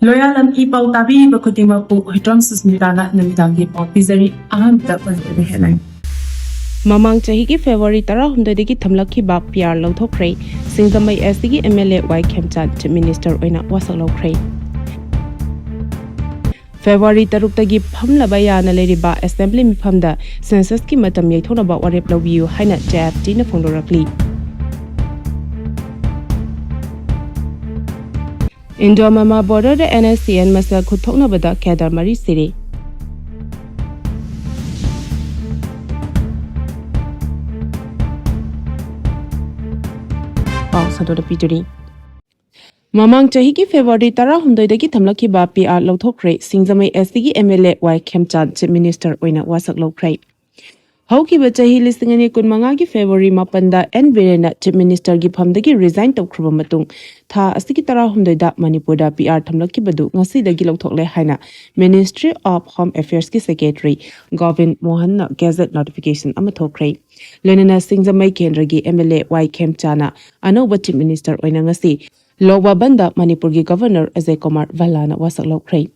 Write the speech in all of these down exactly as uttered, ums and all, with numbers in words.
ꯂꯣꯌꯥꯂꯝ E ꯄꯥꯎ ꯇꯥꯕꯤꯔꯤꯕ ꯈꯨꯗꯤꯡꯃꯛꯄꯨ ꯍꯨꯏꯗ꯭ꯔꯣꯝ ꯁꯨꯁꯃꯤꯇꯥꯅ ꯅꯨꯃꯤꯗꯥꯡꯒꯤ ꯄꯥꯎ ꯄꯤꯖꯔꯤ꯫ ꯑꯍꯥꯟꯕꯗ ꯄꯟꯖꯕ ꯍꯦꯠꯂꯥꯏꯟ꯫ ꯃꯃꯥꯡ ꯆꯍꯤꯒꯤ February ꯇꯔꯥꯍꯨꯝꯗꯣꯏꯗꯒꯤ ꯊꯝꯂꯛꯈꯤꯕ P R ꯂꯧꯊꯣꯛꯈ꯭ꯔꯦ꯫ Singjamei S ꯇꯤꯒꯤ M L A Y Khemchand chief minister ꯑꯣꯏꯅ ꯋꯥꯁꯛ ꯂꯧꯈ꯭ꯔꯦ꯫ ꯐꯦꯕ꯭ꯔꯨꯋꯥꯔꯤ ꯇꯔꯨꯛꯇꯒꯤ ꯐꯝꯂꯕ ꯌꯥꯅ ꯂꯩꯔꯤꯕ ꯑꯦꯁꯦꯝꯕ꯭ꯂꯤ ꯃꯤꯐꯝꯗ ꯁꯦꯟꯁꯁꯀꯤ ꯃꯇꯝ ꯌꯩꯊꯣꯛꯅꯕ ꯋꯥꯔꯦꯞ ꯂꯧꯕꯤꯌꯨ ꯍꯥꯏꯅ ꯖꯦ ꯑꯦꯐ ꯇꯤꯅ ꯐꯣꯡꯗꯣꯔꯛꯂꯤ꯫ ꯏꯟꯗꯣ ꯃꯃꯥ ꯕꯣꯔꯗꯔꯗ ꯑꯦꯟ ꯑꯦꯁ ꯁꯤ ꯑꯦꯟ ꯃꯁꯦꯜ ꯈꯨꯠꯊꯣꯛꯅꯕꯗ ꯀꯦꯗꯔ ꯃꯔꯤ ꯁꯤꯔꯦ꯫ ꯄꯥꯎ ꯁꯟꯗꯣꯛꯅ ꯄꯤꯗꯨꯅꯤ꯫ ꯃꯃꯥꯡ ꯆꯍꯤꯒꯤ February ꯇꯔꯥꯍꯨꯝꯗꯣꯏꯗꯒꯤ ꯊꯝꯂꯛꯈꯤꯕ P R ꯂꯧꯊꯣꯛꯈ꯭ꯔꯦ꯫ Singjamei S ꯇꯤꯒꯤ M L A Y Khemchand chief minister ꯑꯣꯏꯅ ꯋꯥꯁꯛ ꯂꯧꯈ꯭ꯔꯦ꯫ ꯍꯧꯈꯤꯕ ꯆꯍꯤ ꯂꯤꯁꯤꯡ ꯑꯅꯤ ꯀꯨꯟꯃꯉꯥꯒꯤ ꯐꯦꯕ꯭ꯔꯨꯋꯥꯔꯤ ꯃꯥꯄꯟꯗ ꯑꯦꯟ ꯕꯤꯔꯦꯟꯅ ꯆꯤꯐ ꯃꯤꯅꯤꯁꯇꯔꯒꯤ ꯐꯝꯗꯒꯤ ꯔꯤꯖꯥꯏꯟ ꯇꯧꯈ꯭ꯔꯕ ꯃꯇꯨꯡ, ꯊꯥ ꯑꯁꯤꯒꯤ ꯇꯔꯥꯍꯨꯝꯗꯣꯏꯗ ꯃꯅꯤꯄꯨꯔꯗ ꯄꯤ ꯑꯥꯔ ꯊꯝꯂꯛꯈꯤꯕꯗꯨ ꯉꯁꯤꯗꯒꯤ ꯂꯧꯊꯣꯛꯂꯦ ꯍꯥꯏꯅ ꯃꯤꯅꯤꯁꯇ꯭ꯔꯤ ꯑꯣꯐ ꯍꯣꯝ ꯑꯦꯐꯤꯌꯔꯁꯀꯤ ꯁꯦꯀ꯭ꯔꯦꯇꯔꯤ ꯒꯣꯕꯤꯟ ꯃꯣꯍꯟꯅ ꯒꯦꯖꯦꯠ ꯅꯣꯇꯤꯐꯤꯀꯦꯁꯟ ꯑꯃ ꯊꯣꯛꯈ꯭ꯔꯦ꯫ ꯂꯣꯏꯅꯅ ꯁꯤꯡꯖꯃꯩ ꯀꯦꯟꯗ꯭ꯔꯒꯤ ꯑꯦꯝ ꯑꯦꯜ ꯑꯦ ꯋꯥꯏ ꯈꯦꯝꯆꯥꯅ ꯑꯅꯧꯕ ꯆꯤꯐ ꯃꯤꯅꯤꯁꯇꯔ ꯑꯣꯏꯅ ꯉꯁꯤ ꯂꯣꯛ ꯚꯕꯟꯗ ꯃꯅꯤꯄꯨꯔꯒꯤ ꯒꯚꯔꯅꯔ ꯑꯖꯌ ꯀꯨꯃꯥꯔ ꯚꯜꯂꯥꯅ ꯋꯥꯁꯛ ꯂꯧꯈ꯭ꯔꯦ꯫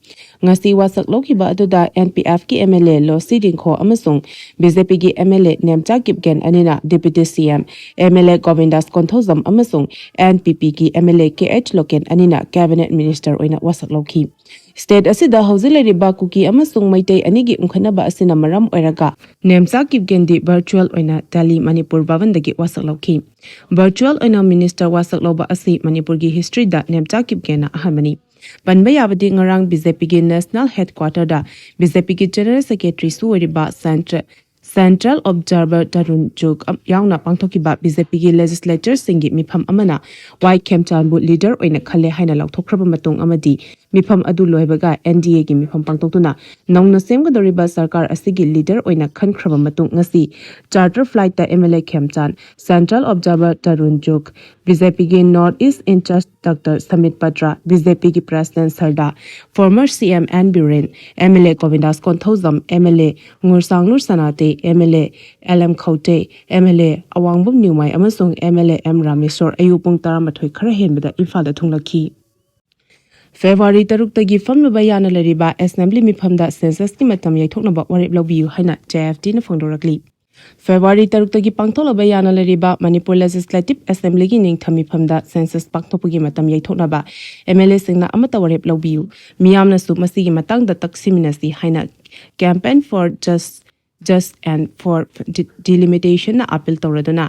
ꯉꯁꯤ ꯋꯥꯁꯛ ꯂꯧꯈꯤꯕ ꯑꯗꯨꯗ ꯑꯦꯟ ꯄꯤ ꯑꯦꯐꯀꯤ M L A Losii Dikho ꯑꯃꯁꯨꯡ ꯕꯤ ꯖꯦ ꯄꯤꯒꯤ M L A Nemcha Kipgen ꯑꯅꯤꯅ deputy C M, M L A Govindas Konthoujam ꯑꯃꯁꯨꯡ ꯑꯦꯟ ꯄꯤ ꯄꯤꯒꯤ M L A K H Loken ꯑꯅꯤꯅ ꯀꯦꯕꯤꯅꯦꯠ ꯃꯤꯅꯤꯁꯇꯔ ꯑꯣꯏꯅ ꯋꯥꯁꯛ ꯂꯧꯈꯤ꯫ ꯁ꯭ꯇꯦꯠ ꯑꯁꯤꯗ ꯍꯧꯖꯤꯛ ꯂꯩꯔꯤꯕ ꯀꯨꯀꯤ ꯑꯃꯁꯨꯡ ꯃꯩꯇꯩ ꯑꯅꯤꯒꯤ ꯎꯪꯈꯠꯅꯕ ꯑꯁꯤꯅ ꯃꯔꯝ ꯑꯣꯏꯔꯒ ꯅꯦꯝꯆꯥ ꯀꯤꯞꯒꯦꯟꯗꯤ ꯚꯔꯆꯨꯑꯦꯜ ꯑꯣꯏꯅ ꯗꯦꯜꯂꯤ ꯃꯅꯤꯄꯨꯔ ꯚꯕꯟꯗꯒꯤ ꯋꯥꯁꯛ ꯂꯧꯈꯤ꯫ ꯚꯔꯆꯨꯑꯦꯜ ꯑꯣꯏꯅ ꯃꯤꯅꯤꯁꯇꯔ ꯋꯥꯁꯛ ꯂꯧꯕ ꯑꯁꯤ ꯃꯅꯤꯄꯨꯔꯒꯤ ꯍꯤꯁꯇ꯭ꯔꯤꯗ ꯅꯦꯝꯆꯥ ꯀꯤꯞꯒꯦꯟꯅ ꯑꯍꯥꯟꯕꯅꯤ꯫ ꯄꯟꯕ ꯌꯥꯕꯗꯤ ꯉꯔꯥꯡ ꯕꯤ ꯖꯦ ꯄꯤꯒꯤ ꯅꯦꯁꯅꯦꯜ ꯍꯦꯗꯀ꯭ꯋꯥꯇꯔꯗ ꯕꯤ ꯖꯦ ꯄꯤꯒꯤ ꯖꯦꯅꯔꯦꯜ ꯁꯦꯀ꯭ꯔꯦꯇꯔꯤꯁꯨ ꯑꯣꯏꯔꯤꯕ ꯁꯦꯟꯇ꯭ꯔ-, ꯁꯦꯟꯇ꯭ꯔꯦꯜ ꯑꯣꯕꯖꯥꯔꯚꯔ ꯇꯔꯨꯟ ꯆꯨꯒ ꯑꯝ-, ꯌꯥꯎꯅ ꯄꯥꯡꯊꯣꯛꯈꯤꯕ ꯕꯤ ꯖꯦ ꯄꯤꯒꯤ ꯂꯦꯖꯤꯁꯂꯦꯇꯔꯁꯤꯡꯒꯤ ꯃꯤꯐꯝ ꯑꯃꯅ ꯋꯥꯏ ꯈꯦꯝꯆꯥꯟꯕꯨ ꯂꯤꯗꯔ ꯑꯣꯏꯅ ꯈꯜꯂꯦ ꯍꯥꯏꯅ ꯂꯥꯎꯊꯣꯛꯈ꯭ꯔꯕ ꯃꯇꯨꯡ ꯑꯃꯗꯤ ꯃꯤꯐꯝ ꯑꯗꯨ ꯂꯣꯏꯕꯒ ꯑꯦꯟ ꯗꯤ ꯑꯦꯒꯤ ꯃꯤꯐꯝ ꯄꯥꯡꯊꯣꯛꯇꯨꯅ ꯅꯧꯅ ꯁꯦꯝꯒꯗꯧꯔꯤꯕ ꯁꯔꯀꯥꯔ ꯑꯁꯤꯒꯤ ꯂꯤꯗꯔ ꯑꯣꯏꯅ ꯈꯟꯈ꯭ꯔꯕ ꯃꯇꯨꯡ ꯉꯁꯤ ꯆꯥꯔꯇꯔ ꯐ꯭ꯂꯥꯏꯠꯇ M L A Khemchand, central observer Tarun Chugh, B J ꯄꯤꯒꯤ north east in charge doctor Sambit Patra, B J ꯄꯤꯒꯤ president Sharda, former C M N Biren, M L A Govindas Konthoujam, M L A Ngursanglur Sanate, M L A L M Khaute, M L A Awangbam Newmai ꯑꯃꯁꯨꯡ M L A M Rameshwar ꯑꯌꯨꯛ ꯄꯨꯡ ꯇꯔꯥꯃꯥꯊꯣꯏ ꯈꯔ ꯍꯦꯟꯕꯗ ꯏꯝꯐꯥꯜꯗ ꯊꯨꯡꯂꯛꯈꯤ꯫ February ꯇꯔꯨꯛꯇꯒꯤ ꯐꯝꯂꯨꯕ ꯌꯥꯅ ꯂꯩꯔꯤꯕ ꯑꯦꯁꯦꯝꯕ꯭ꯂꯤ ꯃꯤꯐꯝꯗ ꯁꯦꯟꯁꯁꯀꯤ ꯃꯇꯝ ꯌꯩꯊꯣꯛꯅꯕ ꯋꯥꯔꯦꯞ ꯂꯧꯕꯤꯌꯨ ꯍꯥꯏꯅ ꯖꯦ ꯑꯦꯐ ꯇꯤꯅ ꯐꯣꯡꯗꯣꯔꯛꯂꯤ꯫ ꯐꯦꯕ꯭ꯔꯨꯋꯥꯔꯤ ꯇꯔꯨꯛꯇꯒꯤ ꯄꯥꯡꯊꯣꯛꯂꯕ ꯌꯥꯅ ꯂꯩꯔꯤꯕ ꯃꯅꯤꯄꯨꯔ ꯂꯦꯖꯤꯁꯂꯦꯇꯤꯚ ꯑꯦꯁꯦꯝꯕ꯭ꯂꯤꯒꯤ ꯅꯤꯡꯊꯝ ꯃꯤꯐꯝꯗ ꯁꯦꯟꯁꯁ ꯄꯥꯡꯊꯣꯛꯄꯒꯤ ꯃꯇꯝ ꯌꯩꯊꯣꯛꯅꯕ ꯑꯦꯝ ꯑꯦꯜ ꯑꯦꯁꯤꯡꯅ ꯑꯃꯠꯇ ꯋꯥꯔꯦꯞ ꯂꯧꯕꯤꯌꯨ, ꯃꯤꯌꯥꯝꯅꯁꯨ ꯃꯁꯤꯒꯤ ꯃꯇꯥꯡꯗ ꯇꯛꯁꯤꯃꯤꯟꯅꯁꯤ ꯍꯥꯏꯅ Campaign for Just, Just and for Delimitation-ꯅ ꯑꯥꯄꯤꯜ ꯇꯧꯔꯗꯨꯅ,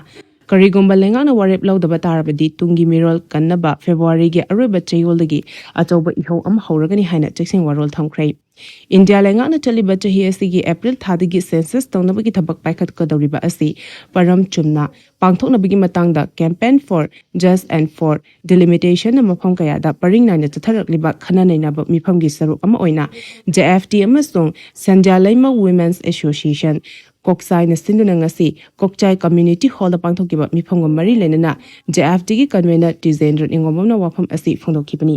ꯀꯔꯤꯒꯨꯝꯕ ꯂꯩꯉꯥꯛꯅ ꯋꯥꯔꯦꯞ ꯂꯧꯗꯕ ꯇꯥꯔꯕꯗꯤ ꯇꯨꯡꯒꯤ ꯃꯤꯔꯣꯜ ꯀꯟꯅꯕ ꯐꯦꯕ꯭ꯔꯨꯋꯥꯔꯤꯒꯤ ꯑꯔꯣꯏꯕ ꯆꯌꯣꯜꯗꯒꯤ ꯑꯆꯧꯕ ꯏꯍꯧ ꯑꯃ ꯍꯧꯔꯒꯅꯤ ꯍꯥꯏꯅ ꯆꯦꯛꯁꯤꯟ ꯋꯥꯔꯣꯜ ꯊꯝꯈ꯭ꯔꯦ꯫ ꯏꯟꯗꯤꯌꯥ ꯂꯩꯉꯥꯛꯅ ꯆꯠꯂꯤꯕ ꯆꯍꯤ ꯑꯁꯤꯒꯤ ꯑꯦꯄ꯭ꯔꯤꯜ ꯊꯥꯗꯒꯤ ꯁꯦꯟꯁꯁ ꯇꯧꯅꯕꯒꯤ ꯊꯕꯛ ꯄꯥꯏꯈꯠꯀꯗꯧꯔꯤꯕ ꯑꯁꯤ ꯄꯔꯝ ꯆꯨꯝꯅ ꯄꯥꯡꯊꯣꯛꯅꯕꯒꯤ ꯃꯇꯥꯡꯗ Campaign for Just and for Delimitation-ꯅ ꯃꯐꯝ ꯀꯌꯥꯗ ꯄꯔꯤꯡ ꯅꯥꯏꯅ ꯆꯠꯊꯔꯛꯂꯤꯕ ꯈꯟꯅ ꯅꯩꯅꯕ ꯃꯤꯐꯝꯒꯤ ꯁꯔꯨꯛ ꯑꯃ ꯑꯣꯏꯅ ꯖꯦ ꯑꯦꯐ ꯇꯤ ꯑꯃꯁꯨꯡ ꯁꯟꯙ꯭ꯌꯥ ꯂꯩꯃ Women's Association, ꯀꯣꯛꯆꯥꯏꯅ ꯁꯤꯟꯗꯨꯅ ꯉꯁꯤ ꯀꯣꯛꯆꯥꯏ ꯀꯝꯃ꯭ꯌꯨꯅꯤꯇꯤ ꯍꯣꯜꯗ ꯄꯥꯡꯊꯣꯛꯈꯤꯕ ꯃꯤꯐꯝꯒ ꯃꯔꯤ ꯂꯩꯅꯅ ꯖꯦ ꯑꯦꯐ ꯇꯤꯒꯤ ꯀꯟꯚꯦꯅꯔ ꯇꯤꯖꯦꯟꯗ꯭ꯔ ꯅꯤꯉꯣꯝꯕꯝꯅ ꯋꯥꯐꯝ ꯑꯁꯤ ꯐꯣꯡꯗꯣꯛꯈꯤꯕꯅꯤ꯫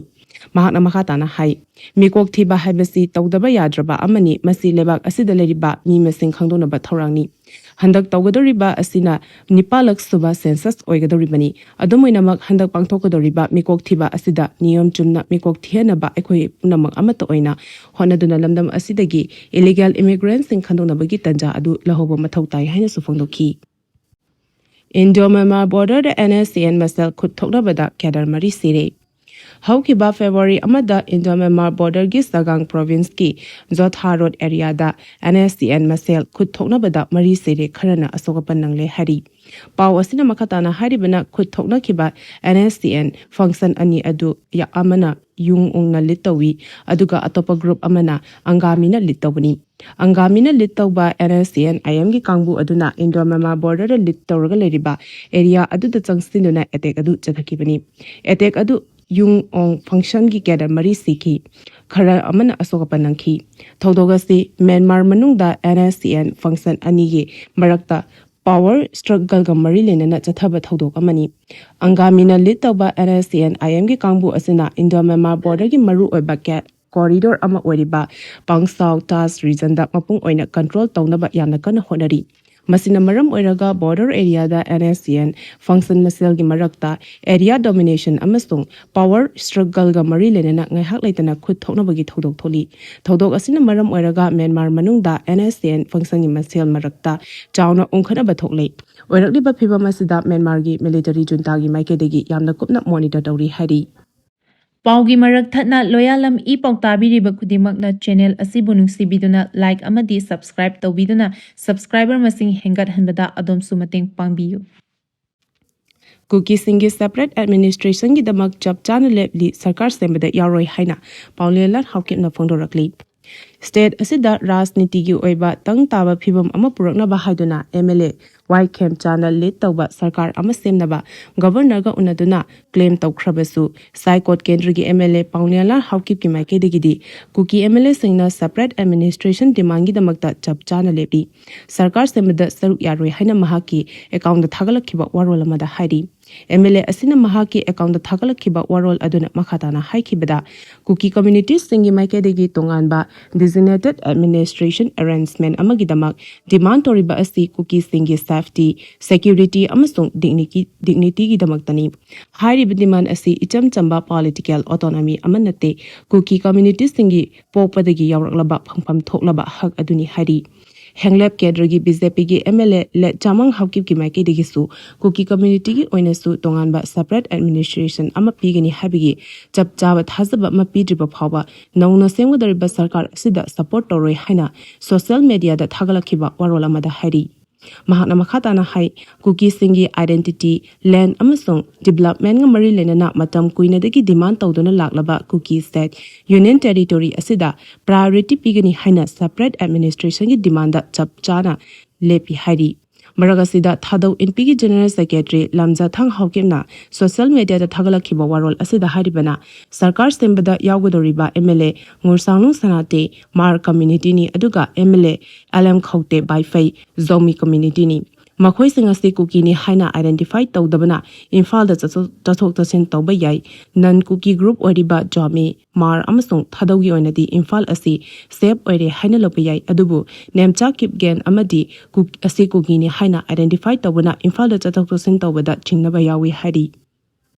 ꯃꯍꯥꯛꯅ ꯃꯈꯥ ꯇꯥꯅ ꯍꯥꯏ, ꯃꯤꯀꯣꯛ ꯊꯤꯕ ꯍꯥꯏꯕꯁꯤ ꯇꯧꯗꯕ ꯌꯥꯗ꯭ꯔꯕ ꯑꯃꯅꯤ꯫ ꯃꯁꯤ ꯂꯩꯕꯥꯛ ꯑꯁꯤꯗ ꯂꯩꯔꯤꯕ ꯃꯤ ꯃꯁꯤꯡ ꯈꯪꯗꯣꯛꯅꯕ ꯊꯧꯔꯥꯡꯅꯤ꯫ ꯍꯟꯗꯛ ꯇꯧꯒꯗꯧꯔꯤꯕ ꯑꯁꯤꯅ ꯅꯤꯄꯥꯜꯂꯛ ꯁꯨꯕ ꯁꯦꯟꯁꯁ ꯑꯣꯏꯒꯗꯧꯔꯤꯕꯅꯤ꯫ ꯑꯗꯨꯝ ꯑꯣꯏꯅꯃꯛ, ꯍꯟꯗꯛ ꯄꯥꯡꯊꯣꯛꯀꯗꯧꯔꯤꯕ ꯃꯤꯀꯣꯛ ꯊꯤꯕ ꯑꯁꯤꯗ ꯅꯤꯌꯣꯝ ꯆꯨꯝꯅ ꯃꯤꯀꯣꯛ ꯊꯤꯍꯟꯅꯕ ꯑꯩꯈꯣꯏ ꯄꯨꯝꯅꯃꯛ ꯑꯃꯠꯇ ꯑꯣꯏꯅ ꯍꯣꯠꯅꯗꯨꯅ ꯂꯝꯗꯝ ꯑꯁꯤꯗꯒꯤ ꯏꯂꯤꯒꯦꯜ ꯏꯃꯤꯒ꯭ꯔꯦꯟꯠꯁꯤꯡ ꯈꯟꯗꯣꯛꯅꯕꯒꯤ ꯇꯥꯟꯖꯥ ꯑꯗꯨ ꯂꯧꯍꯧꯕ ꯃꯊꯧ ꯇꯥꯏ ꯍꯥꯏꯅꯁꯨ ꯐꯣꯡꯗꯣꯛꯈꯤ꯫ ꯏꯟꯗꯣ ꯃ꯭ꯌꯥꯟꯃꯥꯔ ꯕꯣꯔꯗꯔꯗ ꯑꯦꯟ ꯑꯦꯁ ꯁꯤ ꯑꯦꯟ ꯃꯁꯦꯜ ꯈꯨꯠ ꯊꯣꯛꯅꯕꯗ ꯀꯦꯗꯔ ꯃꯔꯤ ꯁꯤꯔꯦ꯫ ꯍꯧꯈꯤꯕ ꯐꯦꯕ꯭ꯔꯨꯋꯥꯔꯤ ꯑꯃꯗ ꯏꯟꯗꯣ ꯃ꯭ꯌꯥꯟꯃꯥꯔ ꯕꯣꯔꯗꯔꯒꯤ ꯁꯒꯥꯡ ꯄ꯭ꯔꯣꯚꯤꯟꯁꯀꯤ ꯖꯣꯊꯥ ꯔꯣꯗ ꯑꯦꯔꯤꯌꯥꯗ ꯑꯦꯟ ꯑꯦꯁ ꯁꯤ ꯑꯦꯟ ꯃꯁꯦꯜ ꯈꯨꯠ ꯊꯣꯛꯅꯕꯗ ꯃꯔꯤ ꯁꯤꯔꯦ, ꯈꯔꯅ ꯑꯁꯣꯛ ꯑꯄꯟ ꯅꯪꯂꯦ ꯍꯥꯏꯔꯤ꯫ ꯄꯥꯎ ꯑꯁꯤꯅ ꯃꯈꯥ ꯇꯥꯅ ꯍꯥꯏꯔꯤꯕꯅ, ꯈꯨꯠ ꯊꯣꯛꯅꯈꯤꯕ ꯑꯦꯟ ꯑꯦꯁ ꯁꯤ ꯑꯦꯟ ꯐꯪꯁꯟ ꯑꯅꯤ ꯑꯗꯨ ꯌ-, ꯑꯃꯅ ꯌꯨꯡ ꯎꯡꯅ ꯂꯤꯗ ꯇꯧꯏ, ꯑꯗꯨꯒ ꯑꯇꯣꯞꯄ ꯒ꯭ꯔꯨꯞ ꯑꯃꯅ ꯑꯪꯒꯥꯃꯤꯅ ꯂꯤꯗ ꯇꯧꯕꯅꯤ꯫ ꯑꯪꯒꯥꯃꯤꯅ ꯂꯤꯗ ꯇꯧꯕ ꯑꯦꯟ ꯑꯦꯁ ꯁꯤ ꯑꯦꯟ ꯑꯥꯏ ꯑꯦꯝꯒꯤ ꯀꯥꯡꯕꯨ ꯑꯗꯨꯅ ꯏꯟꯗꯣ ꯃ꯭ꯌꯥꯟꯃꯥꯔ ꯕꯣꯔꯗꯔꯗ ꯂꯤꯗ ꯇꯧꯔꯒ ꯂꯩꯔꯤꯕ ꯑꯦꯔꯤꯌꯥ ꯑꯗꯨꯗ ꯆꯪꯁꯤꯟꯗꯨꯅ ꯑꯦꯇꯦꯛ ꯑꯗꯨ ꯆꯠꯊꯈꯤꯕꯅꯤ꯫ ꯑꯦꯇꯦꯛ ꯑꯗꯨ ꯌꯨꯡ ꯑꯣꯡ ꯐꯪꯁꯟꯒꯤ ꯀꯦꯗꯔ ꯃꯔꯤ ꯁꯤꯈꯤ, ꯈꯔ ꯑꯃꯅ ꯑꯁꯣꯛ ꯑꯄꯟ ꯅꯪꯈꯤ꯫ ꯊꯧꯗꯣꯛ ꯑꯁꯤ ꯃ꯭ꯌꯥꯟꯃꯥꯔ ꯃꯅꯨꯡꯗ ꯑꯦꯟ ꯑꯦꯁ ꯁꯤ ꯑꯦꯟ ꯐꯪꯁꯟ ꯑꯅꯤꯒꯤ ꯃꯔꯛꯇ ꯄꯥꯋꯔ ꯁ꯭ꯇ꯭ꯔꯒꯜꯒ ꯃꯔꯤ ꯂꯩꯅꯅ ꯆꯠꯊꯕ ꯊꯧꯗꯣꯛ ꯑꯃꯅꯤ꯫ ꯑꯪꯒꯥꯃꯤꯅ ꯂꯤꯗ ꯇꯧꯕ ꯑꯦꯟ ꯑꯦꯁ ꯁꯤ ꯑꯦꯟ ꯑꯥꯏ ꯑꯦꯝꯒꯤ ꯀꯥꯡꯕꯨ ꯑꯁꯤꯅ ꯏꯟꯗꯣ ꯃ꯭ꯌꯥꯟꯃꯥꯔ ꯕꯣꯔꯗꯔꯒꯤ ꯃꯔꯨ ꯑꯣꯏꯕ ꯀꯦ-, ꯀꯣꯔꯤꯗꯣꯔ ꯑꯃ ꯑꯣꯏꯔꯤꯕ ꯄꯥꯡꯁꯥꯎ ꯇꯥꯁ ꯔꯤꯖꯟꯗ ꯃꯄꯨꯡ ꯑꯣꯏꯅ ꯀꯟꯇ꯭ꯔꯣꯜ ꯇꯧꯅꯕ ꯌꯥꯝꯅ ꯀꯟꯅ ꯍꯣꯠꯅꯔꯤ꯫ ꯃꯁꯤꯅ ꯃꯔꯝ ꯑꯣꯏꯔꯒ border areaꯗ NSCN function ꯃꯁꯦꯜꯒꯤ ꯃꯔꯛꯇ area domination ꯑꯃꯁꯨꯡ power struggleꯒ ꯃꯔꯤ ꯂꯩꯅꯅ ꯉꯥꯏꯍꯥꯛ ꯂꯩꯇꯅ ꯈꯨꯠ ꯊꯣꯛꯅꯕꯒꯤ ꯊꯧꯗꯣꯛ ꯊꯣꯛꯂꯤ꯫ ꯊꯧꯗꯣꯛ ꯑꯁꯤꯅ ꯃꯔꯝ ꯑꯣꯏꯔꯒ ꯃ꯭ꯌꯥꯟꯃꯥꯔ ꯃꯅꯨꯡꯗ NSCN functionꯒꯤ ꯃꯁꯦꯜ ꯃꯔꯛꯇ ꯆꯥꯎꯅ ꯎꯪꯈꯠꯅꯕ ꯊꯣꯛꯂꯦ꯫ ꯑꯣꯏꯔꯛꯂꯤꯕ ꯐꯤꯕꯝ ꯑꯁꯤꯗ ꯃ꯭ꯌꯥꯟꯃꯥꯔꯒꯤ military juntaꯒꯤ ꯃꯥꯏꯀꯩꯗꯒꯤ ꯌꯥꯝꯅ ꯀꯨꯞꯅ monitor ꯇꯧꯔꯤ ꯍꯥꯏꯔꯤ꯫ ꯄꯥꯎꯒꯤ ꯃꯔꯛ ꯊꯠꯅ ꯂꯣꯌꯥꯂꯝ ꯏ ꯄꯥꯎ ꯇꯥꯕꯤꯔꯤꯕ ꯈꯨꯗꯤꯡꯃꯛꯅ channel ꯑꯁꯤꯕꯨ ꯅꯨꯡꯁꯤꯕꯤꯗꯨꯅ like ꯑꯃꯗꯤ subscribe ꯇꯧꯕꯤꯗꯨꯅ subscriber ꯃꯁꯤꯡ ꯍꯦꯟꯒꯠꯍꯟꯕꯗ ꯑꯗꯣꯝꯁꯨ ꯃꯇꯦꯡ ꯄꯥꯡꯕꯤꯌꯨ꯫ ꯀꯨꯀꯤꯁꯤꯡꯒꯤ separate administrationꯒꯤꯗꯃꯛ ꯆꯞ ꯆꯥꯅ ꯂꯦꯞꯂꯤ, ꯁꯔꯀꯥꯔ ꯁꯦꯝꯕꯗ ꯌꯥꯎꯔꯣꯏ ꯍꯥꯏꯅ ꯄꯥꯎꯂꯦꯟꯂꯥꯜ ꯍꯥꯎꯀꯤꯞꯅ ꯐꯣꯡꯗꯣꯔꯛꯂꯤ꯫ State ꯑꯁꯤꯗ ꯔꯥꯖꯅꯤꯇꯤꯒꯤ ꯑꯣꯏꯕ ꯇꯪ ꯇꯥꯕ ꯐꯤꯕꯝ ꯑꯃ ꯄꯨꯔꯛꯅꯕ ꯍꯥꯏꯗꯨꯅ MLA ꯋꯥꯏ ꯈꯦꯝꯆꯥꯟꯅ lead ꯇꯧꯕ ꯁꯔꯀꯥꯔ ꯑꯃ ꯁꯦꯝꯅꯕ Governorꯒ ꯎꯅꯗꯨꯅ claim ꯇꯧꯈ꯭ꯔꯕꯁꯨ, ꯁꯥꯏꯀꯣꯠ ꯀꯦꯟꯗ꯭ꯔꯒꯤ MLA ꯄꯥꯎꯅꯤꯌꯥꯂꯥꯜ ꯍꯥꯎꯀꯤꯞꯀꯤ ꯃꯥꯏꯀꯩꯗꯒꯤꯗꯤ ꯀꯨꯀꯤ MLAꯁꯤꯡꯅ separate administration demandꯒꯤꯗꯃꯛꯇ ꯆꯞ ꯆꯥꯅ ꯂꯦꯞꯂꯤ꯫ ꯁꯔꯀꯥꯔ ꯁꯦꯝꯕꯗ ꯁꯔꯨꯛ ꯌꯥꯔꯣꯏ ꯍꯥꯏꯅ ꯃꯍꯥꯛꯀꯤ accountꯇ ꯊꯥꯒꯠꯂꯛꯈꯤꯕ ꯋꯥꯔꯣꯜ ꯑꯃꯗ ꯍꯥꯏꯔꯤ꯫ MLA ꯑꯁꯤꯅ ꯃꯍꯥꯛꯀꯤ accountꯇ ꯊꯥꯒꯠꯂꯛꯈꯤꯕ ꯋꯥꯔꯣꯜ ꯑꯗꯨꯅ ꯃꯈꯥ ꯇꯥꯅ ꯍꯥꯏꯈꯤꯕꯗ, ꯀꯨꯀꯤ communityꯁꯤꯡꯒꯤ ꯃꯥꯏꯀꯩꯗꯒꯤ ꯇꯣꯉꯥꯟꯕ designated administration arrangement ꯑꯃꯒꯤꯗꯃꯛ demand ꯇꯧꯔꯤꯕ ꯑꯁꯤ ꯀꯨꯀꯤꯁꯤꯡꯒꯤ safety, security ꯑꯃꯁꯨꯡ dignity, dignityꯒꯤꯗꯃꯛꯇꯅꯤ꯫ ꯍꯥꯏꯔꯤꯕ demand ꯑꯁꯤ ꯏꯆꯝ ꯆꯝꯕ political autonomy ꯑꯃ ꯅꯠꯇꯦ, ꯀꯨꯀꯤ communityꯁꯤꯡꯒꯤ ꯄꯣꯛꯄꯗꯒꯤ ꯌꯥꯎꯔꯛꯂꯕ ꯐꯪꯐꯝ ꯊꯣꯛꯂꯕ ꯍꯛ ꯑꯗꯨꯅꯤ ꯍꯥꯏꯔꯤ꯫ ꯍꯦꯡꯂꯦꯞ ꯀꯦꯟꯗ꯭ꯔꯒꯤ BJPꯒꯤ MLA ꯂꯦꯠ ꯆꯥꯃꯪ ꯍꯥꯎꯀꯤꯞꯀꯤ ꯃꯥꯏꯀꯩꯗꯒꯤꯁꯨ ꯀꯨꯀꯤ communityꯒꯤ ꯑꯣꯏꯅꯁꯨ ꯇꯣꯉꯥꯟꯕ separate administration ꯑꯃ ꯄꯤꯒꯅꯤ ꯍꯥꯏꯕꯒꯤ ꯆꯞ ꯆꯥꯕ ꯊꯥꯖꯕ ꯑꯃ ꯄꯤꯗ꯭ꯔꯤꯕ ꯐꯥꯎꯕ ꯅꯧꯅ ꯁꯦꯝꯒꯗꯧꯔꯤꯕ ꯁꯔꯀꯥꯔ ꯑꯁꯤꯗ support ꯇꯧꯔꯣꯏ ꯍꯥꯏꯅ social mediaꯗ ꯊꯥꯒꯠꯂꯛꯈꯤꯕ ꯋꯥꯔꯣꯜ ꯑꯃꯗ ꯍꯥꯏꯔꯤ꯫ ꯃꯍꯥꯛꯅ ꯃꯈꯥ ꯇꯥꯅ ꯍꯥꯏ, ꯀꯨꯀꯤꯁꯤꯡꯒꯤ identity, land ꯑꯃꯁꯨꯡ developmentꯒ ꯃꯔꯤ ꯂꯩꯅꯅ ꯃꯇꯝ ꯀꯨꯏꯅꯗꯒꯤ demand ꯇꯧꯗꯨꯅ ꯂꯥꯛꯂꯕ ꯀꯨꯀꯤ state union territory ꯑꯁꯤꯗ priority ꯄꯤꯒꯅꯤ ꯍꯥꯏꯅ separate administrationꯒꯤ demandꯗ ꯆꯞ ꯆꯥꯅ ꯂꯦꯞꯄꯤ ꯍꯥꯏꯔꯤ꯫ ꯃꯔꯛ ꯑꯁꯤꯗ ꯊꯥꯗꯧ ꯏꯟꯄꯤꯒꯤ General Secretary ꯂꯝꯖꯥꯊꯥꯡ ꯍꯥꯎꯀꯤꯞꯅ social mediaꯗ ꯊꯥꯒꯠꯂꯛꯈꯤꯕ ꯋꯥꯔꯣꯜ ꯑꯁꯤꯗ ꯍꯥꯏꯔꯤꯕꯅ, ꯁꯔꯀꯥꯔ ꯁꯦꯝꯕꯗ ꯌꯥꯎꯒꯗꯧꯔꯤꯕ MLA ꯉꯨꯔꯁꯥꯡꯅꯨꯡ ꯁꯅꯥꯇꯦ ꯃꯥꯔ communityꯅꯤ, ꯑꯗꯨꯒ MLA ꯑꯦꯜ ꯑꯦꯝ ꯈꯧꯇꯦ ꯕꯥꯏꯐꯩ ꯖꯣꯃꯤ communityꯅꯤ꯫ ꯃꯈꯣꯏꯁꯤꯡ ꯑꯁꯤ ꯀꯨꯀꯤꯅꯤ ꯍꯥꯏꯅ identify ꯇꯧꯗꯕꯅ ꯏꯝꯐꯥꯜꯗ ꯆꯠꯊꯣꯛ ꯆꯠꯊꯣꯛ ꯆꯠꯁꯤꯟ ꯇꯧꯕ ꯌꯥꯏ꯫ Non ꯀꯨꯀꯤ group ꯑꯣꯏꯔꯤꯕ ꯖꯥꯃꯤ, ꯃꯥꯔ ꯑꯃꯁꯨꯡ ꯊꯥꯗꯧꯒꯤ ꯑꯣꯏꯅꯗꯤ ꯏꯝꯐꯥꯜ ꯑꯁꯤ safe ꯑꯣꯏꯔꯦ ꯍꯥꯏꯅ ꯂꯧꯕ ꯌꯥꯏ꯫ ꯑꯗꯨꯕꯨ ꯅꯦꯝꯆꯥ ꯀꯤꯞꯒꯦꯟ ꯑꯃꯗꯤ ꯀꯨꯛ ꯑꯁꯤ ꯀꯨꯀꯤꯅꯤ ꯍꯥꯏꯅ identify ꯇꯧꯕꯅ ꯏꯝꯐꯥꯜꯗ ꯆꯠꯊꯣꯛ ꯆꯠꯁꯤꯟ ꯇꯧꯕꯗ ꯆꯤꯡꯅꯕ ꯌꯥꯎꯏ ꯍꯥꯏꯔꯤ꯫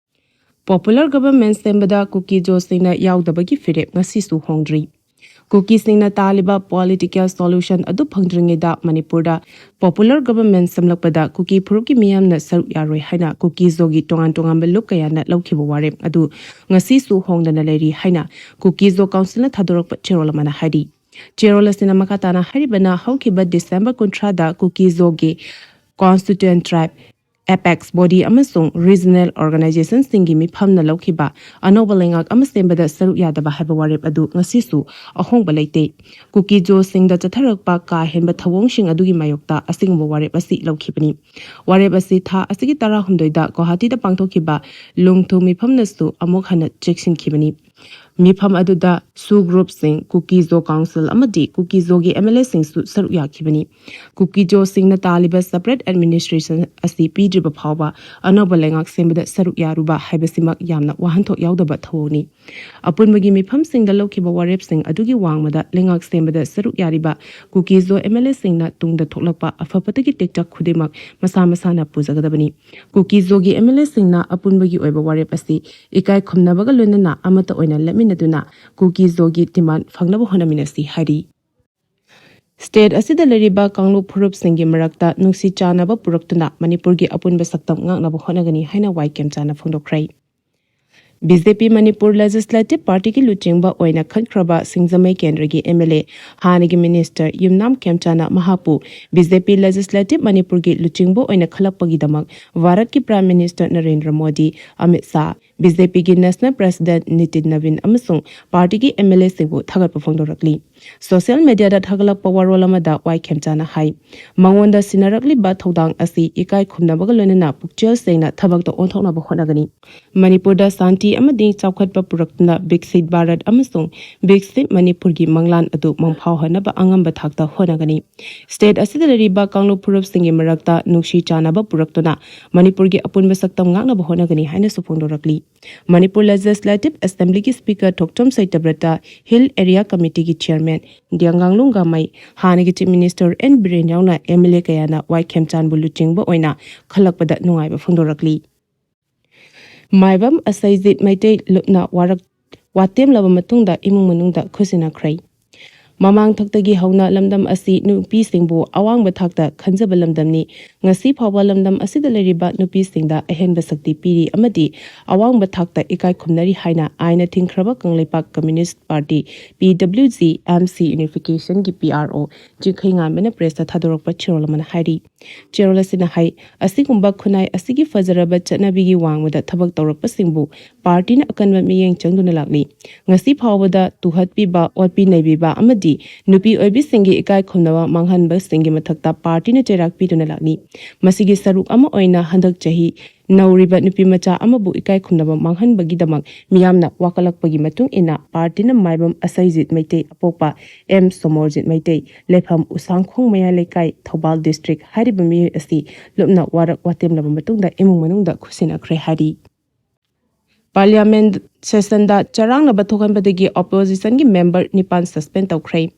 Popular government ꯁꯦꯝꯕꯗ ꯀꯨꯀꯤ ꯖꯣꯁꯤꯡꯅ ꯌꯥꯎꯗꯕꯒꯤ ꯐꯤꯔꯦꯞ ꯉꯁꯤꯁꯨ ꯍꯣꯡꯗ꯭ꯔꯤ꯫ ꯀꯨꯀꯤꯁꯤꯡꯅ ꯇꯥꯜꯂꯤꯕ political solution ꯑꯗꯨ ꯐꯪꯗ꯭ꯔꯤꯉꯩꯗ ꯃꯅꯤꯄꯨꯔꯗ popular government ꯁꯦꯝꯂꯛꯄꯗ ꯀꯨꯀꯤ ꯐꯨꯔꯨꯞꯀꯤ ꯃꯤꯌꯥꯝꯅ ꯁꯔꯨꯛ ꯌꯥꯔꯣꯏ ꯍꯥꯏꯅ ꯀꯨꯀꯤ ꯖꯣꯒꯤ ꯇꯣꯉꯥꯟ ꯇꯣꯉꯥꯟꯕ ꯂꯨꯞ ꯀꯌꯥꯅ ꯂꯧꯈꯤꯕ ꯋꯥꯔꯦꯞ ꯑꯗꯨ ꯉꯁꯤꯁꯨ ꯍꯣꯡꯗꯅ ꯂꯩꯔꯤ ꯍꯥꯏꯅ ꯀꯨꯀꯤ ꯖꯣ council ꯅ ꯊꯥꯗꯣꯔꯛꯄ ꯆꯦꯔꯣꯜ ꯑꯃꯅ ꯍꯥꯏꯔꯤ꯫ ꯆꯦꯔꯣꯜ ꯑꯁꯤꯅ ꯃꯈꯥ ꯇꯥꯅ ꯍꯥꯏꯔꯤꯕꯅ ꯍꯧꯈꯤꯕ December ꯀꯨꯟꯊ꯭ꯔꯥꯗ ꯀꯨꯀꯤ ꯖꯣꯒꯤ constituent tribe, apex body ꯑꯃꯁꯨꯡ regional organization ꯁꯤꯡꯒꯤ ꯃꯤꯐꯝꯅ ꯂꯧꯈꯤꯕ ꯑꯅꯧꯕ ꯂꯩꯉꯥꯛ ꯑꯃ ꯁꯦꯝꯕꯗ ꯁꯔꯨꯛ ꯌꯥꯗꯕ ꯍꯥꯏꯕ ꯋꯥꯔꯦꯞ ꯑꯗꯨ ꯉꯁꯤꯁꯨ ꯑꯍꯣꯡꯕ ꯂꯩꯇꯦ꯫ ꯀꯨꯀꯤ ꯖꯣꯁꯤꯡꯗ ꯆꯠꯊꯔꯛꯄ ꯀꯥ ꯍꯦꯟꯕ ꯊꯧꯑꯣꯡꯁꯤꯡ ꯑꯗꯨꯒꯤ ꯃꯥꯌꯣꯛꯇ ꯑꯁꯤꯒꯨꯝꯕ ꯋꯥꯔꯦꯞ ꯑꯁꯤ ꯂꯧꯈꯤꯕꯅꯤ꯫ ꯋꯥꯔꯦꯞ ꯑꯁꯤ ꯊꯥ ꯑꯁꯤꯒꯤ ꯇꯔꯥꯍꯨꯝꯗꯣꯏꯗ ꯒꯨꯋꯥꯍꯥꯇꯤꯗ ꯄꯥꯡꯊꯣꯛꯈꯤꯕ ꯂꯨꯡꯊꯨ ꯃꯤꯐꯝꯅꯁꯨ ꯑꯃꯨꯛ ꯍꯟꯅ ꯆꯦꯛꯁꯤꯟꯈꯤꯕꯅꯤ꯫ ꯃꯤꯐꯝ ꯑꯗꯨꯗ ꯁꯨ group ꯁꯤꯡ, ꯀꯨꯀꯤ ꯖꯣ council ꯑꯃꯗꯤ ꯀꯨꯀꯤ ꯖꯣꯒꯤ MLA ꯁꯤꯡꯁꯨ ꯁꯔꯨꯛ ꯌꯥꯈꯤꯕꯅꯤ꯫ ꯀꯨꯀꯤ ꯖꯣꯁꯤꯡꯅ ꯇꯥꯜꯂꯤꯕ separate administration ꯑꯁꯤ ꯄꯤꯗ꯭ꯔꯤꯕ ꯐꯥꯎꯕ ꯑꯅꯧꯕ ꯂꯩꯉꯥꯛ ꯁꯦꯝꯕꯗ ꯁꯔꯨꯛ ꯌꯥꯔꯨꯕ ꯍꯥꯏꯕꯁꯤꯃꯛ ꯌꯥꯝꯅ ꯋꯥꯍꯟꯊꯣꯛ ꯌꯥꯎꯗꯕ ꯊꯧꯑꯣꯡꯅꯤ꯫ ꯑꯄꯨꯟꯕꯒꯤ ꯃꯤꯐꯝꯁꯤꯡꯗ ꯂꯧꯈꯤꯕ ꯋꯥꯔꯦꯞꯁꯤꯡ ꯑꯗꯨꯒꯤ ꯋꯥꯡꯃꯗ ꯂꯩꯉꯥꯛ ꯁꯦꯝꯕꯗ ꯁꯔꯨꯛ ꯌꯥꯔꯤꯕ ꯀꯨꯀꯤ ꯖꯣ MLA ꯁꯤꯡꯅ ꯇꯨꯡꯗ ꯊꯣꯛꯂꯛꯄ ꯑꯐ ꯐꯠꯇꯒꯤ ꯇꯦꯛꯇ ꯈꯨꯗꯤꯡꯃꯛ ꯃꯁꯥ ꯃꯁꯥꯅ ꯄꯨꯖꯒꯗꯕꯅꯤ꯫ ꯀꯨꯀꯤ ꯖꯣꯒꯤ MLA ꯁꯤꯡꯅ ꯑꯄꯨꯟꯕꯒꯤ ꯑꯣꯏꯕ ꯋꯥꯔꯦꯞ ꯑꯁꯤ ꯏꯀꯥꯏ ꯈꯨꯝꯅꯕꯒ ꯂꯣꯏꯅꯅ ꯑꯃꯠꯇ ꯑꯣꯏꯅ ꯂꯦꯞꯃꯤꯟꯅꯗꯨꯅ ꯀꯨꯀꯤ ꯖꯣꯒꯤ demand ꯐꯪꯅꯕ ꯍꯣꯠꯅꯃꯤꯟꯅꯁꯤ ꯍꯥꯏꯔꯤ꯫ State ꯑꯁꯤꯗ ꯂꯩꯔꯤꯕ ꯀꯥꯡꯂꯨꯞ ꯐꯨꯔꯨꯞꯁꯤꯡꯒꯤ ꯃꯔꯛꯇ ꯅꯨꯡꯁꯤ ꯆꯥꯟꯅꯕ ꯄꯨꯔꯛꯇꯨꯅ ꯃꯅꯤꯄꯨꯔꯒꯤ ꯑꯄꯨꯟꯕ ꯁꯛꯇꯝ ꯉꯥꯛꯅꯕ ꯍꯣꯠꯅꯒꯅꯤ ꯍꯥꯏꯅ ꯋꯥꯏ ꯀꯦꯝꯆꯥꯅ ꯐꯣꯡꯗꯣꯛꯈ꯭ꯔꯦ꯫ BJP ꯃꯅꯤꯄꯨꯔ Legislative Party ꯒꯤ ꯂꯨꯆꯤꯡꯕ ꯑꯣꯏꯅ ꯈꯟꯈ꯭ꯔꯕ ꯁꯤꯡꯖꯃꯩ ꯀꯦꯟꯗ꯭ꯔꯒꯤ MLA, ꯍꯥꯟꯅꯒꯤ minister ꯌꯨꯝꯅꯥꯝ ꯈꯦꯝꯆꯥꯅ ꯃꯍꯥꯛꯄꯨ BJP Legislative ꯃꯅꯤꯄꯨꯔꯒꯤ ꯂꯨꯆꯤꯡꯕ ꯑꯣꯏꯅ ꯈꯜꯂꯛꯄꯒꯤꯗꯃꯛ ꯚꯥꯔꯠꯀꯤ Prime Minister Narendra Modi, Amit Shah, B J ꯄꯤꯒꯤ National President ꯅꯤꯇꯤꯟ ꯅꯕꯤꯟ ꯑꯃꯁꯨꯡ ꯄꯥꯔꯇꯤꯒꯤ ꯑꯦꯝ ꯑꯦꯜ ꯑꯦꯁꯤꯡꯕꯨ ꯊꯥꯒꯠꯄ ꯐꯣꯡꯗꯣꯔꯛꯂꯤ꯫ ꯁꯣꯁꯤꯌꯦꯜ ꯃꯤꯗꯤꯌꯥꯗ ꯊꯥꯒꯠꯂꯛꯄ ꯋꯥꯔꯣꯜ ꯑꯃꯗ ꯋꯥꯏ ꯈꯦꯝꯆꯥꯅ ꯍꯥꯏ, ꯃꯉꯣꯟꯗ ꯁꯤꯟꯅꯔꯛꯂꯤꯕ ꯊꯧꯗꯥꯡ ꯑꯁꯤ ꯏꯀꯥꯏ ꯈꯨꯝꯅꯕꯒ ꯂꯣꯏꯅꯅ ꯄꯨꯛꯆꯦꯜ ꯁꯦꯡꯅ ꯊꯕꯛꯇ ꯑꯣꯟꯊꯣꯛꯅꯕ ꯍꯣꯠꯅꯒꯅꯤ꯫ ꯃꯅꯤꯄꯨꯔꯗ ꯁꯥꯟꯇꯤ ꯑꯃꯗꯤ ꯆꯥꯎꯈꯠꯄ ꯄꯨꯔꯛꯇꯨꯅ ꯕꯤꯛꯁꯤꯠ ꯚꯥꯔꯠ ꯑꯃꯁꯨꯡ ꯕꯤꯛꯁꯤꯠ ꯃꯅꯤꯄꯨꯔꯒꯤ ꯃꯪꯂꯥꯟ ꯑꯗꯨ ꯃꯪꯐꯥꯎꯍꯟꯅꯕ ꯑꯉꯝꯕ ꯊꯥꯛꯇ ꯍꯣꯠꯅꯒꯅꯤ꯫ ꯁ꯭ꯇꯦꯠ ꯑꯁꯤꯗ ꯂꯩꯔꯤꯕ ꯀꯥꯡꯂꯨꯞ ꯐꯨꯔꯨꯞꯁꯤꯡꯒꯤ ꯃꯔꯛꯇ ꯅꯨꯡꯁꯤ ꯆꯥꯟꯅꯕ ꯄꯨꯔꯛꯇꯨꯅ ꯃꯅꯤꯄꯨꯔꯒꯤ ꯑꯄꯨꯟꯕ ꯁꯛꯇꯝ ꯉꯥꯛꯅꯕ ꯍꯣꯠꯅꯒꯅꯤ ꯍꯥꯏꯅꯁꯨ ꯐꯣꯡꯗꯣꯔꯛꯂꯤ꯫ ꯃꯅꯤꯄꯨꯔ ꯂꯦꯖꯤꯁꯂꯦꯇꯤꯚ ꯑꯦꯁꯦꯝꯕ꯭ꯂꯤꯒꯤ ꯁ꯭ꯄꯤꯀꯔ ꯊꯣꯛꯆꯣꯝ ꯁꯇ꯭ꯌꯕ꯭ꯔꯇ, ꯍꯤꯜ ꯑꯦꯔꯤꯌꯥ ꯀꯃꯤꯇꯤꯒꯤ ꯆꯤꯌꯔꯃꯦꯟ ꯗꯤꯌꯥꯡꯒꯥꯡꯂꯨꯡ ꯒꯥꯃꯩ, ꯍꯥꯟꯅꯒꯤ ꯆꯤꯐ ꯃꯤꯅꯤꯁꯇꯔ ꯑꯦꯟ ꯕꯤꯔꯦꯟ ꯌꯥꯎꯅ ꯑꯦꯝ ꯑꯦꯜ ꯑꯦ ꯀꯌꯥꯅ ꯋꯥꯏ ꯈꯦꯝꯆꯥꯟꯕꯨ ꯂꯨꯆꯤꯡꯕ ꯑꯣꯏꯅ ꯈꯜꯂꯛꯄꯗ ꯅꯨꯡꯉꯥꯏꯕ ꯐꯣꯡꯗꯣꯔꯛꯂꯤ꯫ ꯃꯥꯏꯕꯝ ꯑꯁꯩꯖꯤꯠ ꯃꯩꯇꯩ ꯂꯨꯞꯅ ꯋꯥꯔꯛ-, ꯋꯥꯇꯦꯝꯂꯕ ꯃꯇꯨꯡꯗ ꯏꯃꯨꯡ ꯃꯅꯨꯡꯗ ꯈꯨꯠꯁꯤꯟꯅꯈ꯭ꯔꯦ꯫ ꯃꯃꯥꯡ ꯊꯛꯇꯒꯤ ꯍꯧꯅ ꯂꯝꯗꯝ ꯑꯁꯤ ꯅꯨꯄꯤꯁꯤꯡꯕꯨ ꯑꯋꯥꯡꯕ ꯊꯥꯛꯇ ꯈꯟꯖꯕ ꯂꯝꯗꯝꯅꯤ꯫ ꯉꯁꯤ ꯐꯥꯎꯕ ꯂꯝꯗꯝ ꯑꯁꯤꯗ ꯂꯩꯔꯤꯕ ꯅꯨꯄꯤꯁꯤꯡꯗ ꯑꯍꯦꯟꯕ ꯁꯛꯇꯤ ꯄꯤꯔꯤ ꯑꯃꯗꯤ ꯑꯋꯥꯡꯕ ꯊꯥꯛꯇ ꯏꯀꯥꯏ ꯈꯨꯝꯅꯔꯤ ꯍꯥꯏꯅ ꯑꯥꯏꯟꯅ ꯊꯤꯡꯈ꯭ꯔꯕ ꯀꯪꯂꯩꯄꯥꯛ ꯀꯝꯃ꯭ꯌꯨꯅꯤꯁ꯭ꯠ ꯄꯥꯔꯇꯤ, ꯄꯤ ꯗꯕ꯭ꯂꯤꯌꯨ G M C ꯌꯨꯅꯤꯐꯤꯀꯦꯁꯟꯒꯤ P R ꯑꯣ ꯆꯤꯡꯈꯩꯉꯥꯟꯕꯅ ꯄ꯭ꯔꯦꯁꯇ ꯊꯥꯗꯣꯔꯛꯄ ꯆꯦꯔꯣꯜ ꯑꯃꯅ ꯍꯥꯏꯔꯤ꯫ ꯆꯦꯔꯣꯜ ꯑꯁꯤꯅ ꯍꯥꯏ, ꯑꯁꯤꯒꯨꯝꯕ ꯈꯨꯟꯅꯥꯏ ꯑꯁꯤꯒꯤ ꯐꯖꯔꯕ ꯆꯠꯅꯕꯤꯒꯤ ꯋꯥꯡꯃꯗ ꯊꯕꯛ ꯇꯧꯔꯛꯄꯁꯤꯡꯕꯨ ꯄꯥꯔꯇꯤꯅ ꯑꯀꯟꯕ ꯃꯤꯠꯌꯦꯡ ꯆꯪꯗꯨꯅ ꯂꯥꯛꯂꯤ꯫ ꯉꯁꯤ ꯐꯥꯎꯕꯗ ꯇꯨꯍꯠꯄꯤꯕ, ꯑꯣꯠꯄꯤ ꯅꯩꯕꯤꯕ ꯑꯃꯗꯤ ꯅꯨꯄꯤ ꯑꯣꯏꯕꯤꯁꯤꯡꯒꯤ ꯏꯀꯥꯏ ꯈꯨꯝꯅꯕ ꯃꯥꯡꯍꯟꯕꯁꯤꯡꯒꯤ ꯃꯊꯛꯇ ꯄꯥꯔꯇꯤꯅ ꯆꯩꯔꯥꯛ ꯄꯤꯗꯨꯅ ꯂꯥꯛꯂꯤ꯫ ꯃꯁꯤꯒꯤ ꯁꯔꯨꯛ ꯑꯃ ꯑꯣꯏꯅ ꯍꯟꯗꯛ ꯆꯍꯤ ꯅꯧꯔꯤꯕ ꯅꯨꯄꯤ ꯃꯆꯥ ꯑꯃꯕꯨ ꯏꯀꯥꯏ ꯈꯨꯝꯅꯕ ꯃꯥꯡꯍꯟꯕꯒꯤꯗꯃꯛ ꯃꯤꯌꯥꯝꯅ ꯋꯥꯀꯠꯂꯛꯄꯒꯤ ꯃꯇꯨꯡ ꯏꯟꯅ ꯄꯥꯔꯇꯤꯅ ꯃꯥꯏꯕꯝ ꯑꯁꯩꯖꯤꯠ ꯃꯩꯇꯩ, ꯑꯄꯣꯛꯄ ꯑꯦꯝ ꯁꯣꯃꯣꯔꯖꯤꯠ ꯃꯩꯇꯩ, ꯂꯩꯐꯝ ꯎꯁꯥꯡꯈꯣꯡ ꯃꯌꯥꯏ ꯂꯩꯀꯥꯏ, ꯊꯧꯕꯥꯜ ꯗꯤꯁꯇ꯭ꯔꯤꯛ ꯍꯥꯏꯔꯤꯕ ꯃꯤꯑꯣꯏ ꯑꯁꯤ ꯂꯨꯞꯅ ꯋꯥꯔꯛ ꯋꯥꯇꯦꯝꯂꯕ ꯃꯇꯨꯡꯗ ꯏꯃꯨꯡ ꯃꯅꯨꯡꯗ ꯈꯨꯠꯁꯤꯟꯅꯈ꯭ꯔꯦ ꯍꯥꯏꯔꯤ꯫ ꯄꯥꯔꯂꯤꯌꯥꯃꯦꯟ ꯁꯦꯁꯟꯗ ꯆꯔꯥꯡꯅꯕ ꯊꯣꯛꯍꯟꯕꯗꯒꯤ ꯑꯣꯄꯣꯖꯤꯁꯟꯒꯤ ꯃꯦꯝꯕꯔ ꯅꯤꯄꯥꯟ ꯁꯁꯄꯦꯟ ꯇꯧꯈ꯭ꯔꯦ꯫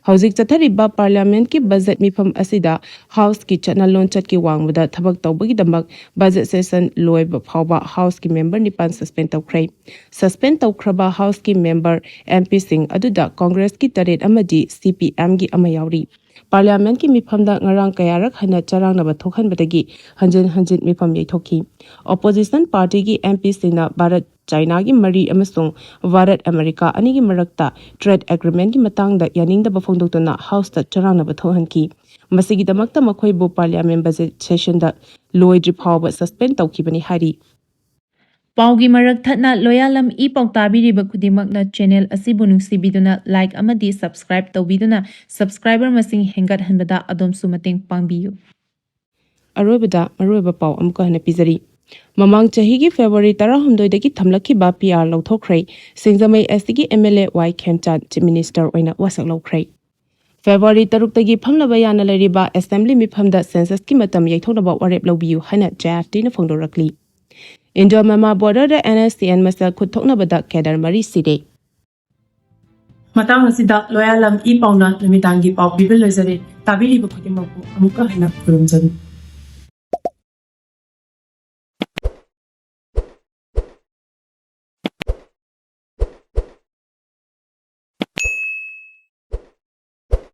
ꯍꯧꯖꯤꯛ ꯆꯠꯊꯔꯤꯕ ꯄꯥꯔꯂꯤꯌꯥꯃꯦꯟꯠꯀꯤ ꯕꯖꯦꯠ ꯃꯤꯐꯝ ꯑꯁꯤꯗ ꯍꯥꯎꯁꯀꯤ ꯆꯠꯅ ꯂꯣꯟꯆꯠꯀꯤ ꯋꯥꯡꯃꯗ ꯊꯕꯛ ꯇꯧꯕꯒꯤꯗꯃꯛ ꯕꯖꯦꯠ ꯁꯦꯁꯟ ꯂꯣꯏꯕ ꯐꯥꯎꯕ ꯍꯥꯎꯁꯀꯤ ꯃꯦꯝꯕꯔ ꯅꯤꯄꯥꯟ ꯁꯁꯄꯦꯟ ꯇꯧꯈ꯭ꯔꯦ꯫ ꯁꯁꯄꯦꯟ ꯇꯧꯈ꯭ꯔꯕ ꯍꯥꯎꯁꯀꯤ ꯃꯦꯝꯕꯔ, ꯑꯦꯝ ꯄꯤꯁꯤꯡ ꯑꯗꯨꯗ ꯀꯣꯡꯒ꯭ꯔꯦꯁꯀꯤ ꯇꯔꯦꯠ ꯑꯃꯗꯤ ꯁꯤ ꯄꯤ ꯑꯦꯝꯒꯤ ꯑꯃ ꯌꯥꯎꯔꯤ꯫ ꯄꯥꯔꯂꯤꯌꯥꯃꯦꯟꯠꯀꯤ ꯃꯤꯐꯝꯗ ꯉꯔꯥꯡ ꯀꯌꯥꯔꯛ ꯍꯟꯅ ꯆꯔꯥꯡꯅꯕ ꯊꯣꯛꯍꯟꯕꯗꯒꯤ ꯍꯟꯖꯤꯟ ꯍꯟꯖꯤꯟ ꯃꯤꯐꯝ ꯌꯩꯊꯣꯛꯈꯤ꯫ ꯑꯣꯄꯣꯖꯤꯁꯟ ꯄꯥꯔꯇꯤꯒꯤ ꯑꯦꯝ ꯄꯤꯁꯤꯡꯅ ꯚꯥꯔꯠ ꯆꯥꯏꯅꯥꯒꯤ ꯃꯔꯤ ꯑꯃꯁꯨꯡ ꯚꯥꯔꯠ ꯑꯃꯦꯔꯤꯀꯥ ꯑꯅꯤꯒꯤ ꯃꯔꯛꯇ ꯇ꯭ꯔꯦꯗ ꯑꯦꯒ꯭ꯔꯤꯃꯦꯟꯠꯀꯤ ꯃꯇꯥꯡꯗ ꯌꯥꯅꯤꯡꯗꯕ ꯐꯣꯡꯗꯣꯛꯇꯨꯅ ꯍꯥꯎꯁꯇ ꯆꯔꯥꯡꯅꯕ ꯊꯣꯛꯍꯟꯈꯤ꯫ ꯃꯁꯤꯒꯤꯗꯃꯛꯇ ꯃꯈꯣꯏꯕꯨ ꯄꯥꯔꯂꯤꯌꯥꯃꯦꯟ ꯕꯖꯦꯠ ꯁꯦꯁꯟꯗ ꯂꯣꯏꯗ꯭ꯔꯤ ꯐꯥꯎꯕ ꯁꯁꯄꯦꯟ ꯇꯧꯈꯤꯕꯅꯤ ꯍꯥꯏꯔꯤ꯫ ꯄꯥꯎꯒꯤ ꯃꯔꯛ ꯊꯠꯅ ꯂꯣꯌꯥꯂꯝ ꯏ ꯄꯥꯎ ꯇꯥꯕꯤꯔꯤꯕ ꯈꯨꯗꯤꯡꯃꯛꯅ ꯆꯦꯅꯦꯜ ꯑꯁꯤꯕꯨ ꯅꯨꯡꯁꯤꯕꯤꯗꯨꯅ ꯂꯥꯏꯛ ꯑꯃꯗꯤ ꯁꯕꯁꯀ꯭ꯔꯥꯏꯕ ꯇꯧꯕꯤꯗꯨꯅ ꯁꯕꯁꯀ꯭ꯔꯥꯏꯕꯔ ꯃꯁꯤꯡ ꯍꯦꯟꯒꯠꯍꯟꯕꯗ ꯑꯗꯣꯝꯁꯨ ꯃꯇꯦꯡ ꯄꯥꯡꯕꯤꯌꯨ꯫ ꯑꯔꯣꯏꯕꯗ ꯃꯔꯨꯑꯣꯏꯕ ꯄꯥꯎ ꯑꯃꯨꯛꯀ ꯍꯟꯅ ꯄꯤꯖꯔꯤ꯫ ꯃꯃꯥꯡ ꯆꯍꯤꯒꯤ February ꯇꯔꯥꯍꯨꯝꯗꯣꯏꯗꯒꯤ ꯊꯝꯂꯛꯈꯤꯕ P R ꯂꯧꯊꯣꯛꯈ꯭ꯔꯦ꯫ Singjamei S ꯇꯤꯒꯤ M L A Y Khemchand chief minister ꯑꯣꯏꯅ ꯋꯥꯁꯛ ꯂꯧꯈ꯭ꯔꯦ꯫ ꯐꯦꯕ꯭ꯔꯨꯋꯥꯔꯤ ꯇꯔꯨꯛꯇꯒꯤ ꯐꯝꯅꯕ ꯌꯥꯅ ꯂꯩꯔꯤꯕ ꯑꯦꯁꯦꯝꯕ꯭ꯂꯤ ꯃꯤꯐꯝꯗ ꯁꯦꯟꯁꯁꯀꯤ ꯃꯇꯝ ꯌꯩꯊꯣꯛꯅꯕ ꯋꯥꯔꯦꯞ ꯂꯧꯕꯤꯌꯨ ꯍꯥꯏꯅ ꯖꯦ ꯑꯦꯐ ꯇꯤꯅ ꯐꯣꯡꯗꯣꯔꯛꯂꯤ꯫ ꯏꯟꯗꯣ ꯃꯦꯟꯃꯥꯔ ꯕꯣꯔꯗꯔꯗ ꯑꯦꯟ ꯑꯦꯁ ꯁꯤ ꯑꯦꯟ ꯃꯁꯦꯜ ꯈꯨꯠ ꯊꯣꯛꯅꯕꯗ ꯀꯦꯗꯔ ꯃꯔꯤ ꯁꯤꯔꯦ꯫ ꯃꯇꯥꯡ ꯑꯁꯤꯗ ꯂꯣꯌꯥꯂꯝ ꯏ ꯄꯥꯎꯅ ꯅꯨꯃꯤꯗꯥꯡꯒꯤ ꯄꯥꯎ ꯄꯤꯕ ꯂꯣꯏꯖꯔꯦ꯫ ꯇꯥꯕꯤꯔꯤꯕ ꯈꯨꯗꯤꯡꯃꯛꯄꯨ ꯑꯃꯨꯛꯀ ꯍꯟꯅ ꯈꯨꯔꯨꯝꯖꯔꯤ꯫